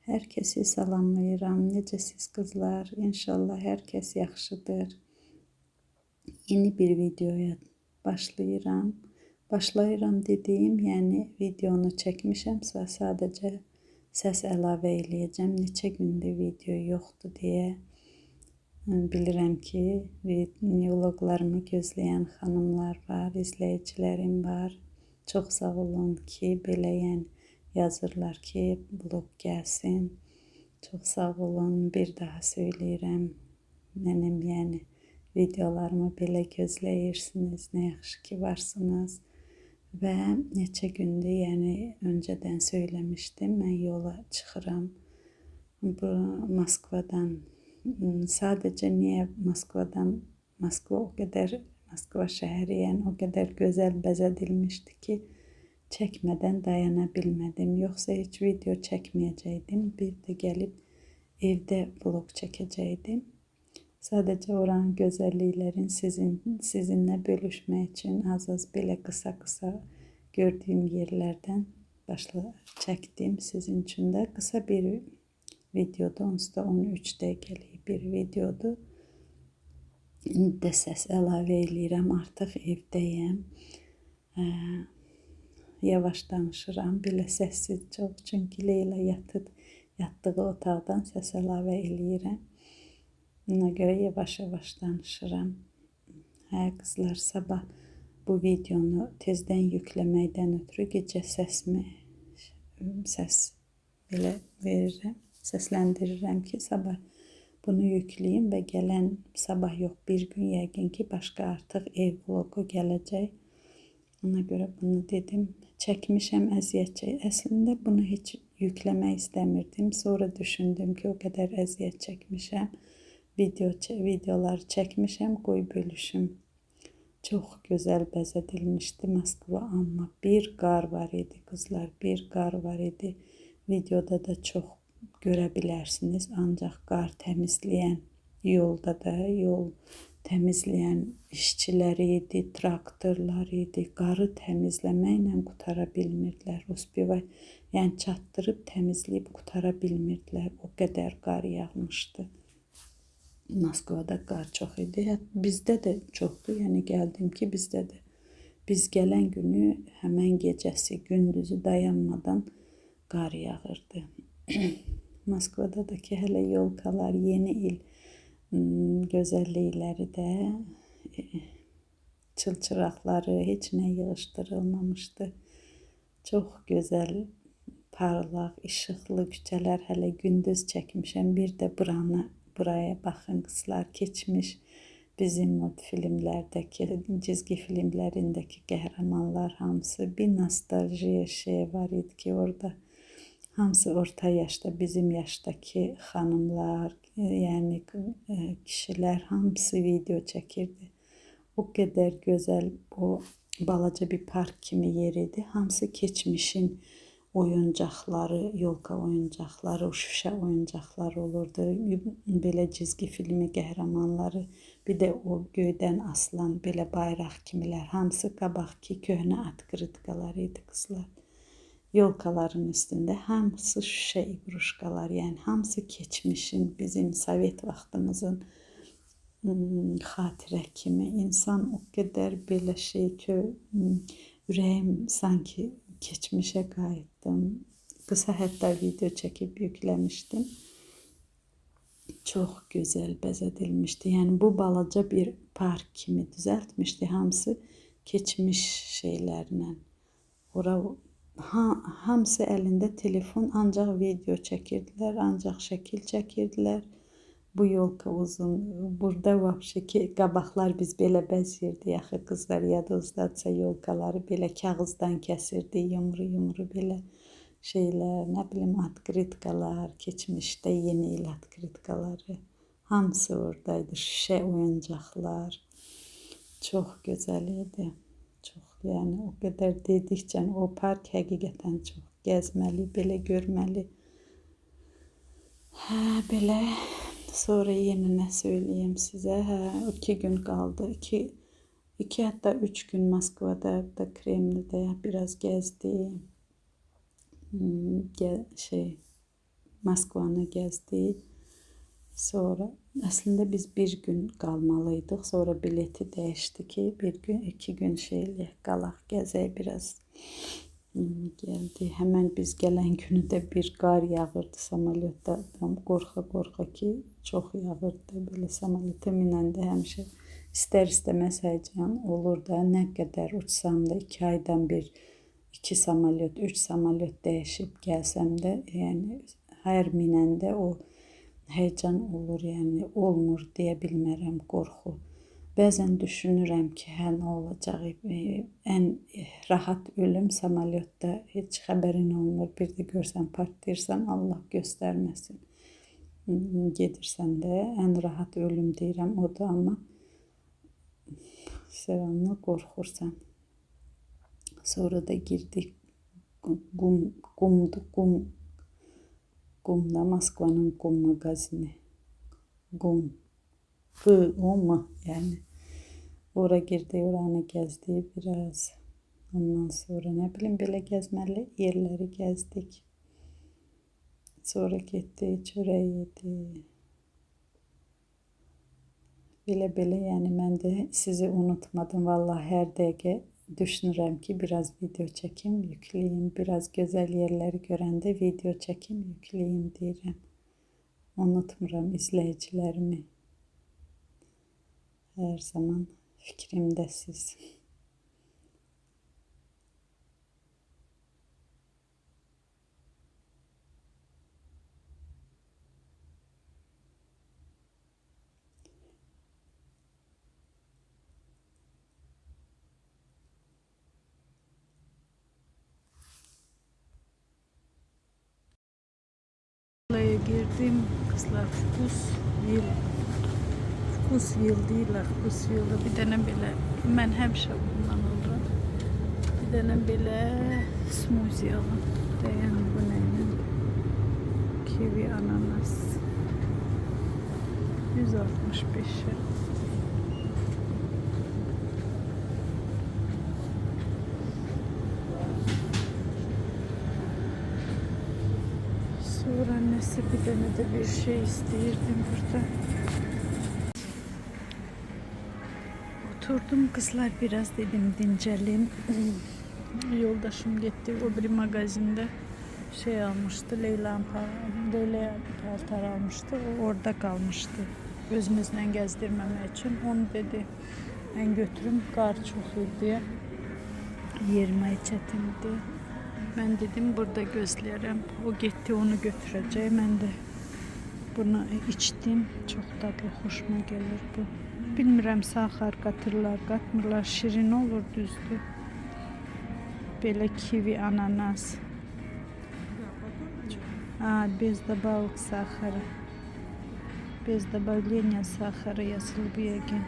Hər kəsi salamlayıram. Necəsiz qızlar? İnşallah hər kəs yaxşıdır. Yeni bir videoya başlayıram. Başlayıram dediyim, yəni videonu çəkmişəmsə, sadəcə səs əlavə eləyəcəm. Neçə gündür video yoxdur deyə bilirəm ki, vloglarımı gözləyən xanımlar var, izləyicilərim var. Çox sağ olun ki, belə yəni yazırlar ki, vlog gəlsin. Çox sağ olun. Bir daha söyləyirəm. Mənim yəni videolarımı belə gözləyirsiniz. Nə yaxşı ki varsınız. Və neçə gündür, yəni öncədən söyləmişdim, mən yola çıxıram. Bu Moskvadan. Sadəcə niyə Moskvadan? Moskva o qədər, Moskva şəhəri yəni o qədər gözəl bəzədilmişdi ki, çəkmədən dayana bilmədim. Yoxsa heç video çəkməyəcəkdim. Bir də gəlib evdə vlog çəkəcəkdim. Sadəcə oranın gözəlliklərini sizinlə bölüşmək üçün az-az belə qısa-qısa gördüyüm yerlərdən başla çəkdim sizin üçün də. Qısa bir videodur, onsuz da 13 dəqiqəlik bir videodur. İndi də səs əlavə eləyirəm, artıq evdəyəm. Yavaş danışıram, belə səssiz çox, çünki Leyla yatır, yatdığı otaqdan səs əlavə eləyirəm. Ona görə yavaş-yavaş danışıram. Hə, qızlar, sabah bu videonu tezdən yükləməkdən ötürü gecə səs belə verirəm, səsləndirirəm ki, sabah bunu yükləyim və gələn sabah yox, bir gün yəqin ki, başqa artıq ev vlogu gələcək. Ona görə bunu dedim. Çəkmişəm, əziyyət çək. Əslində bunu heç yükləmək istəmirdim. Sonra düşündüm ki, o qədər əziyyət çəkmişəm. Videoları çəkmişəm, qoy bölüşüm. Çox gözəl bəzədilmişdi Moskva, amma bir qar var idi qızlar, bir qar var idi. Videoda da çox görə bilərsiniz. Ancaq qar təmizləyən yolda da yol təmizləyən işçilər idi, traktorlar idi. Qarı təmizləməklə qutara bilmirdilər. Uspivay, yəni çatdırıb təmizləyib qutara bilmirdilər. O qədər qar yağmışdı. Moskvada qar çox idi. Hətta bizdə də çoxdur. Yəni gəldim ki, bizdə də. Biz gələn günü həmən gecəsi, gündüzü dayanmadan qar yağırdı. Moskvada da ki, hələ yolkalar, yeni il gözəllikləri də, çılçıraqları heç nə yığışdırılmamışdı. Çox gözəl, parlaq, işıqlı küçələr hələ gündüz çəkmişəm. Bir də buraya baxın qızlar, keçmiş bizim multfilmlərdəki, cizgi filmlərindəki qəhrəmanlar hamısı bir nostalji şey var idi ki, orada hamısı orta yaşda, bizim yaşdakı xanımlar, yəni kişilər hamısı video çəkirdi. O qədər gözəl, o balaca bir park kimi yer idi. Hamısı keçmişin oyuncaqları, yolka oyuncaqları, şüşə oyuncaqları olurdu. Belə cizgi filmi qəhrəmanları, bir də o göydən asılan belə bayraq kimilər, hamısı qabaqki köhnə atkırıtkalar idi qızlar. Yolkaların üstündə hamısı şüşə iqruşkalar, yəni hamısı keçmişin, bizim Sovet vaxtımızın xatirə kimi. İnsan o qədər belə şey ki, ürəyim sanki keçmişə qayıtdım. Qısa hətta video çəkib yükləmişdim. Çox gözəl bəzədilmişdi. Yəni bu balaca bir park kimi düzəltmişdi hamısı keçmiş şeylərlə. Ora hamısı əlində telefon, ancaq video çəkirdilər, ancaq şəkil çəkirdilər. Bu yolka uzun. Burada vəbşə ki, qabaqlar biz belə bəzəyirdik axı qızlar, yadınızdadırsa yolkaları belə kağızdan kəsirdik, yumru-yumru belə şeylər, nə bilim atkritkalar, keçmişdə yeni il atkritkaları. Hamısı oradaydı. Şüşə oyuncaqlar. Çox gözəl idi. Çox, yəni o qədər dedikcə o park həqiqətən çox gəzməli, belə görməli. Hə, belə. Sonra yenə nə söyləyim sizə? Hə, 2 gün qaldı. 2 hətta 3 gün Moskvada, da Kremldə biraz gəzdim. Moskvanı gəzdik. Sonra əslində biz bir gün qalmalıydıq. Sonra bileti dəyişdi ki, bir gün, 2 gün şey eləyək, qalaq, gəzək biraz. Gəldi. Həmən biz gələn günü də bir qar yağırdı samolyotda. Adam qorxa-qorxa ki, çox yağırdı. Belə samolyota minəndə həmişə istər-istəməz həyəcan olur da. Nə qədər uçsam da 2 aydan bir 2 samolyot, 3 samolyot dəyişib gəlsəm də, yəni hər minəndə o həyəcan olur, yəni olmur deyə bilmərəm, qorxu. Bəzən düşünürəm ki, hə, nə olacaq? Ən rahat ölüm samolyotda, heç xəbərin olmur. Bir də görsən partlayırsan, Allah göstərməsin. Gedirsən də ən rahat ölüm deyirəm, odur, amma sevamlı qorxursan. Sonra da girdik qumda Moskvanın qum mağazini. Qum. G-U-M yəni. Ora girdik, oranı gəzdik biraz. Ondan sonra nə bilim belə gəzməli yerləri gəzdik. Sonra getdik, çörək yedik. Belə-belə, yəni mən də sizi unutmadım. Vallahi hər dəqiqə düşünürəm ki, biraz video çəkim, yükləyim. Biraz gözəl yerləri görəndə video çəkim, yükləyim deyirəm. Unutmuram izləyicilərimi. Hər zaman fikrimdəsiz. Girdim kızlar, Vkusvil deyirlər, Vkusvildə bir dənə belə, mən həmişə bundan alıram. Bir dənə belə smoothie alım. Deyən bu nəylə? Kivi, ananas. 165-ə. Sonra nəsə bir dənə də bir şey istəyirdim burada. Oturdum kızlar, biraz dedim dincəlim. Yoldaşım gitti, o bir magazinde şey almıştı, Leyla paltar almıştı, o orada kalmıştı. Özümüzlə gəzdirməmək üçün. Onu dedi, mən götürüm, qar çox idi, yerimək çətindir. Mən dedim, burada gözləyərəm. O getdi, onu götürəcək. Mən də bunu içdim. Çox dadlı, xoşuma gəlir bu. Bilmirəm, saxar qatırlar, qatmırlar. Şirin olur, düzdür. Belə kivi, ananas. Ha, bez добавок сахара. Bez добавления сахара yazılıb yəqin.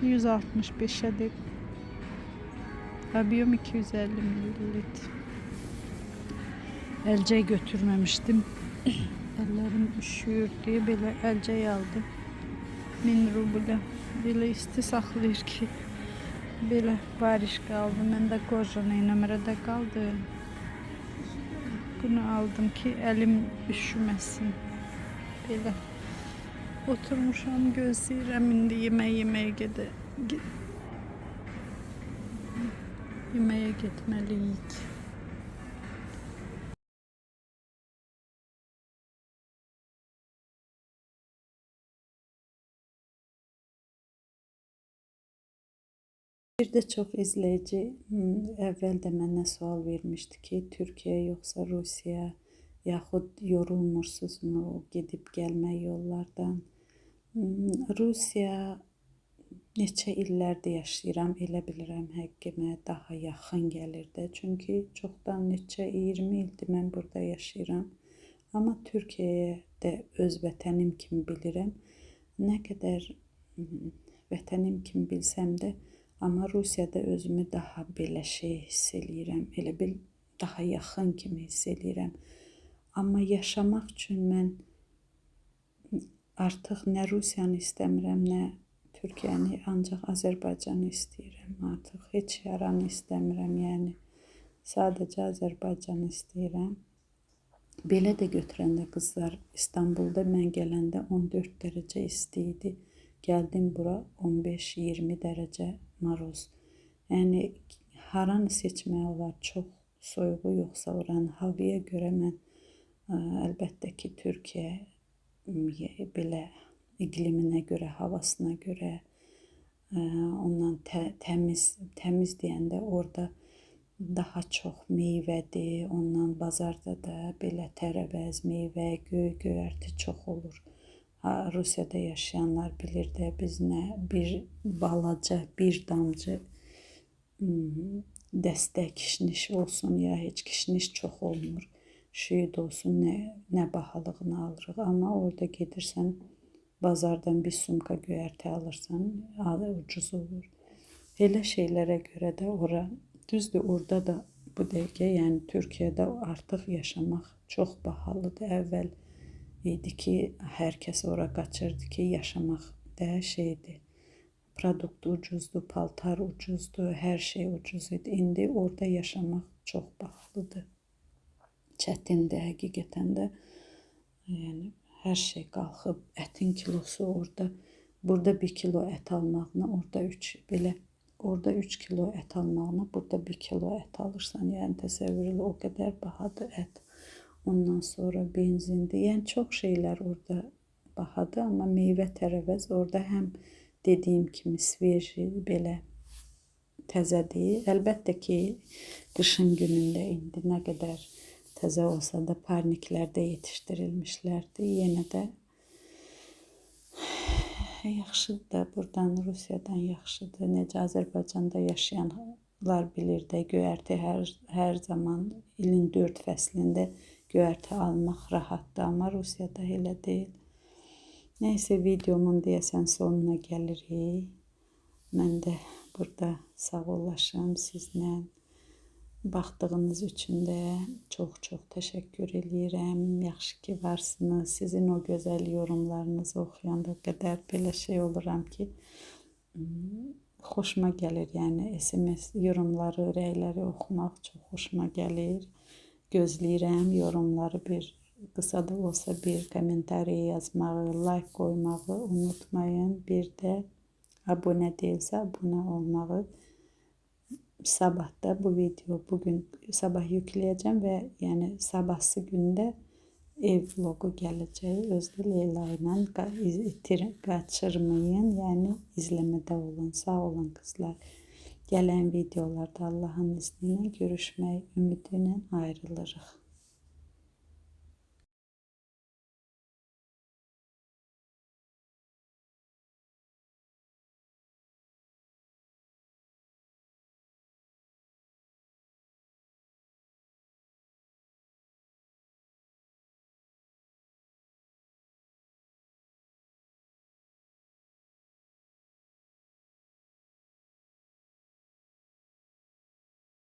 165-ədir. Ob'yom 250 mililitre. Əlcək götürməmişdim. Əllərim üşüyür deyə belə əlcək aldım. 1000 rublə. Belə isti saxlayır ki, belə varişka aldım. Mən də kojanı nömrədə qaldı. Bunu aldım ki, əlim üşüməsin. Belə oturmuşam, gözləyirəm. İndi yemək yeməyə yeməyə getməliyik. Bir də çox izləyici əvvəl də məndən sual vermişdi ki, Türkiyə yoxsa Rusiya, yaxud yorulmursunuzmu o gedib gəlmək yollardan? Rusiya neçə illərdir yaşayıram, elə bilirəm həqqimə daha yaxın gəlir də. Çünki çoxdan neçə 20 ildir mən burada yaşayıram. Amma Türkiyəyə də öz vətənim kimi bilirəm. Nə qədər vətənim kimi bilsəm də, amma Rusiyada özümü daha belə şey hiss eləyirəm, elə bil daha yaxın kimi hiss eləyirəm. Amma yaşamaq üçün mən artıq nə Rusiyanı istəmirəm, nə Türkiyəni, ancaq Azərbaycanı istəyirəm. Artıq heç yaranı istəmirəm, yəni sadəcə Azərbaycanı istəyirəm. Belə də götürəndə qızlar, İstanbulda mən gələndə 14 dərəcə isti idi. Gəldim bura 15-20 dərəcə maroz. Yəni haranı seçmək olar, çox soyuğu yoxsa oranı havaya görə mən əlbəttə ki, Türkiyə belə iqliminə görə, havasına görə, ondan təmiz deyəndə orada daha çox meyvədir. Ondan bazarda da belə tərəvəz, meyvə, göyərti çox olur. Ha, Rusiyada yaşayanlar bilir də biz nə bir balaca, bir damcı dəstə kişniş olsun ya heç kişniş çox olmur. Şüid olsun nə bahalığını alırıq. Amma orada gedirsən bazardan bir sumka göyərti alırsan, ucuz olur. Elə şeylərə görə də ora, düzdür, orada da bu dəqiqə, yəni Türkiyədə artıq yaşamaq çox bahalıdır. Əvvəl idi ki, hər kəs ora qaçırdı ki, yaşamaq da şeydir. Produkt ucuzdur, paltar ucuzdur, hər şey ucuz idi. İndi orada yaşamaq çox bahalıdır. Çətindir həqiqətən də. Yəni hər şey qalxıb, ətin kilosu orada, burada 1 kilo ət almağına, orada 3, belə orada 3 kilo ət almağına, burada 1 kilo ət alırsan. Yəni təsəvvür elə, o qədər bahadır ət. Ondan sonra benzindir. Yəni çox şeylər orada bahadır, amma meyvə tərəvəz orada həm dediyim kimi sveji, belə təzədir. Əlbəttə ki, qışın günündə indi nə qədər təzə olsa da parniklərdə yetişdirilmişlərdir. Yenə də yaxşıdır da, buradan Rusiyadan yaxşıdır. Necə Azərbaycanda yaşayanlar bilir də, göyərti hər zaman ilin 4 fəslində göyərti almaq rahatdır, amma Rusiyada elə deyil. Nəysə, videomun deyəsən sonuna gəlirik. Mən də burada sağollaşım sizlə. Baxdığınız üçün də çox-çox təşəkkür eləyirəm. Yaxşı ki varsınız. Sizin o gözəl yorumlarınızı oxuyanda o qədər belə şey oluram ki, xoşuma gəlir. Yəni SMS yorumları, rəyləri oxumaq çox xoşuma gəlir. Gözləyirəm yorumları, bir qısa da olsa bir kommentariya yazmağı, like qoymağı unutmayın. Bir də abunə deyilsə abunə olmağı. Sabah da bu video bugün sabah yükləyəcəm və yəni sabahsı gündə ev vlogu gələcək. Özü Leyla ilə qaçırmayın, yəni izləmədə olun. Sağ olun qızlar. Gələn videolarda Allahın izni ilə görüşmək ümidi ilə ayrılırıq.